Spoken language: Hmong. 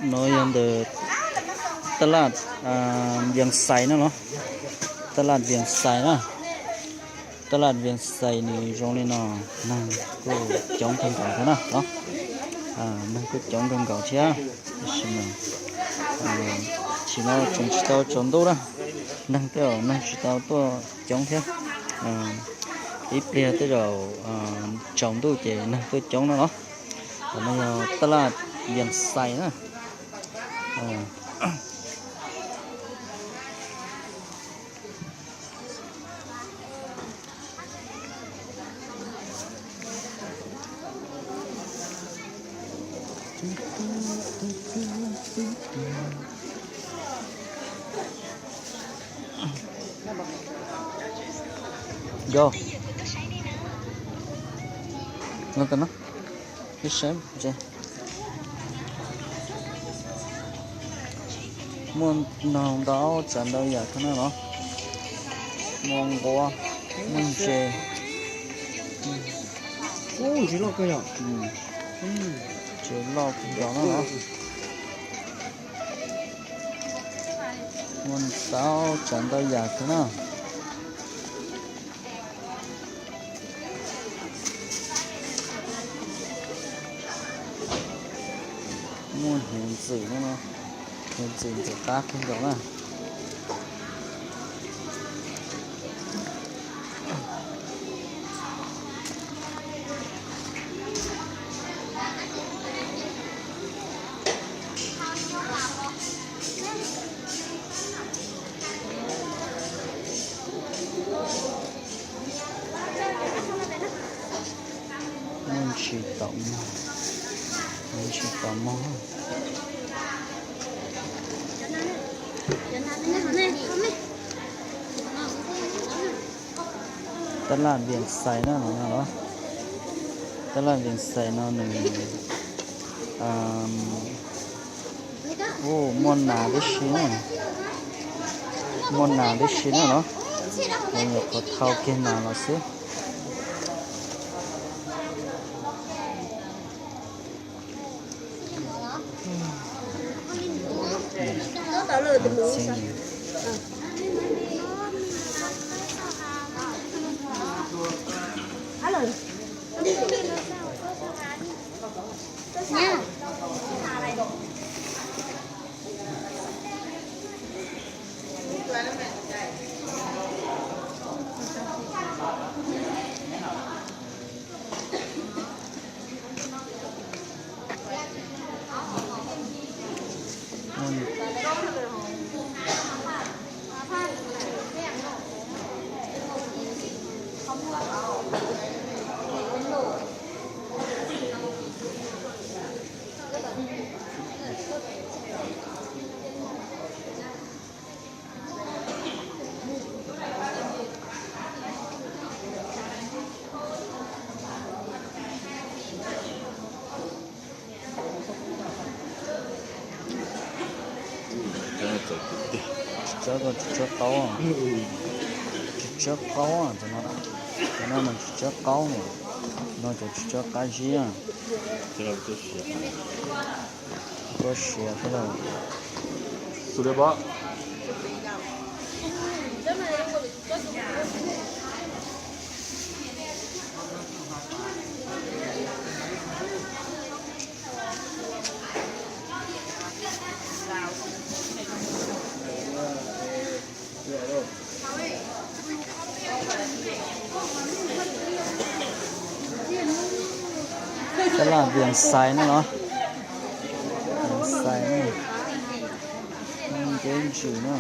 No yog ntawm taj laj Vias Xais no los, taj laj Vias Xais na. Taj laj Vias Xais nws zoo li no, neeg kuj coob kawg nkaus thiab na los, neeg kuj coob kawg nkaus thiab. Tab sis mas tam sim no tseem tsis tau tsaus ntuj na, neeg tej zaum neeg tsis tau tuaj coob thiab. Ib pliag tej zaum tsaus ntuj ces neeg tuaj coob no los. Qhov no yog taj laj Vias Xais na. Yo, no, ib sab, muaj ntau tsav ntau yam kawg na los, muaj nquab, muaj ntses, ntses loj kawg nkaus na los, muaj ntau tsav ntau yam kawg na. Muaj hnyuv ntxwm no, hnyuv ntxwm ntxim qab kawg nkaus na. Muaj ntsis taum mog, muaj ntsis taum mog. Taj laj Vias Xais na no los, taj laj Vias Xais no nws muaj nas tib si na, muaj nas tib si na los, nws nyuam qhuav thau kiag nas los xwb. Tsis tsawb, tsis tsawb qaub, tsis tsawb qaub, cov no mas tsis tsawb qaub, no cov tsis tsawb qab zib. Kua siav thiab lauj. Taj laj Vias Xais na los, Vias Xais na, nce ntsws na.